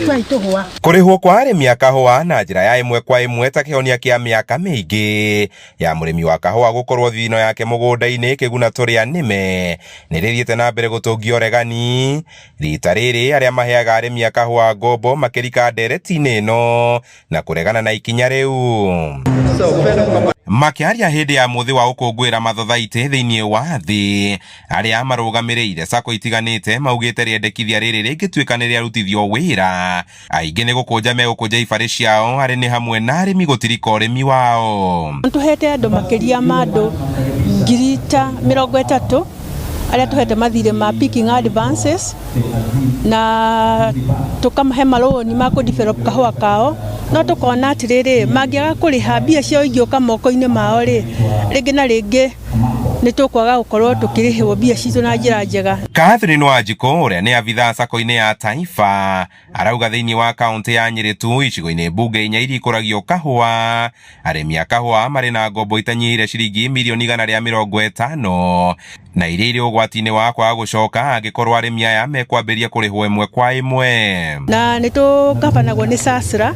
Twai tũhũa. Kũrĩhwo kwa arĩmi a kahũa na njĩra ya ĩmwe kwa ĩmwe ta kĩhonia kĩa mĩaka mĩingĩ ya mũrĩmi wa kahũa gũkorwo thithino yake mũgũnda-inĩ kĩguna tũrĩa nĩme nĩ rĩthiĩte na mbere gũtũngia ũregani. Rita rĩrĩ arĩa maheaga arĩmi a kahũa ngombo makĩrika ndereti-inĩ ĩno na kũregana na ikinya rĩu. Makĩaria hĩndĩ ya mũthĩ wa gũkũngũĩra mathothaitĩ thĩinĩ wa thĩ, arĩa marũgamĩrĩire sacco itiganĩte maugĩte rĩendekithia rĩrĩ rĩngĩtuĩka nĩ rĩarutithio wĩra, aingĩ nĩ gũkũnja megũkũnja ibarĩ ciao arĩ nĩ hamwe na arĩmi gũtirika ũrĩmi wao. Tũhete andũ makĩria ma andũ 30,000 arĩa tũhete mathirĩ ma picking advances na tũkamahe marũni ma kũ develop kahũa kao, no tũkona atĩrĩrĩ, mangĩaga kũrĩha mbia ciao ingĩũka moko-inĩ mao rĩ, rĩngĩ na rĩngĩ nĩ tũkwaga gũkorwo tũkĩrĩhwo mbia citũ na njĩra njega. Catherine Wanjikũ ũrĩa nĩ abithaa sacco-inĩ ya Taifa arauga thĩinĩ wa kaũntĩ ya Nyĩrĩ tu icigo-inĩ mbunge inya iria ikũragio kahũa, arĩmi a kahũa marĩ na ngombo itanyihĩire ciringi mirioni 150 na iria irĩ ũgwati-inĩ wa kwaga gũcoka angĩkorwo arĩmi aya mekwambĩrĩria kũrĩhwo ĩmwe kwa ĩmwe. Na nĩ tũgabanagwo nĩ SASRA,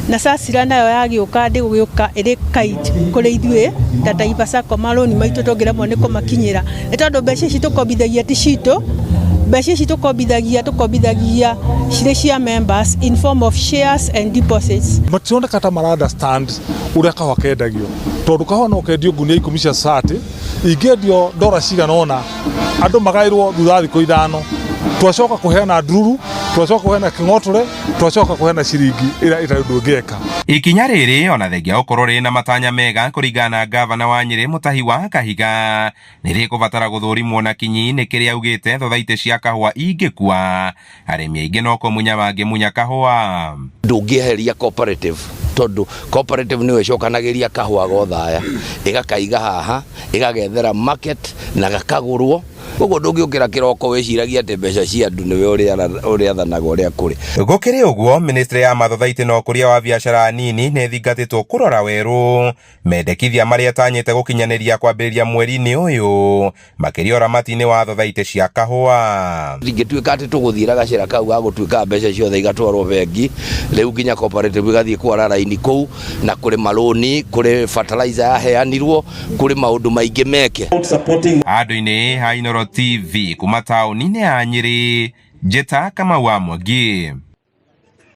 na SASRA nayo yagĩũka ndĩgũgĩũka ĩrĩ kind kũrĩ ithuĩ ta Taifa Sacco, marũni maitũ tũngĩremwo nĩ kũmakinyĩra, nĩ tondũ mbeca ici tũkombithagia ti citũ, mbeca ici tũkombithagia tũkombithagia cirĩ cia members in form of shares and deposits. Matironeka ta mara understand ũrĩa kahũa kendagio, tondũ kahũa no kendio ngunia 10 cia sati, ingĩendio ndora cigana ũna, andũ magaĩrwo thutha wa thikũ 5, twacoka kũheana ndururu, twacoka kũheana kĩng'otore, twacoka kũheana ciringi ĩrĩa ĩtarĩ ũndũ ĩngĩka. Ikinya rĩrĩ ona thengia gũkorwo rĩrĩ na matanya mega kũringana na ngavana wa Nyĩrĩ Mũtahi wa Kahiga, nĩ rĩkũbatara gũthũrimwo na kinyi nĩ kĩrĩa augĩte thothaitĩ cia kahũa ingĩkua, arĩmi aingĩ no kũmunya mangĩmunya kahũa. Ndũngĩeheria cooperative tondũ cooperative nĩyo ĩcokanagĩria kahũa gothaya ĩgakaiga haha ĩgagethera market na gakagũrwo, koguo ndũngĩũkĩra kĩroko wĩciragie atĩ mbeca cia andũ nĩwe ũrĩathanaga ũrĩa kũrĩ. Gũkĩrĩ ũguo, ministry ya mathothaitĩ na ũkũria wa biacara nini nĩ ĩthingatĩtwo kũrora werũ mendekithia marĩa ĩtanyĩte gũkinyanĩria kwambĩrĩria mweri-inĩ ũyũ, makĩria ũramati-inĩ wa thothaitĩ cia kahũa. Ingĩtuĩka atĩ tũgũthiĩra gacĩra kau ga gũtuĩka mbeca ciothe igatwarwo bengi, rĩu nginya cooperative igathiĩ kwara raini kũu, na kũrĩ marũni, kũrĩ fertilizer yaheanirwo, kũrĩ maũndũ maingĩ meke. Andũ-inĩ ha Inooro TV kuma taũni-inĩ ya Nyĩrĩ, Njĩta Kamau wa Mwangi.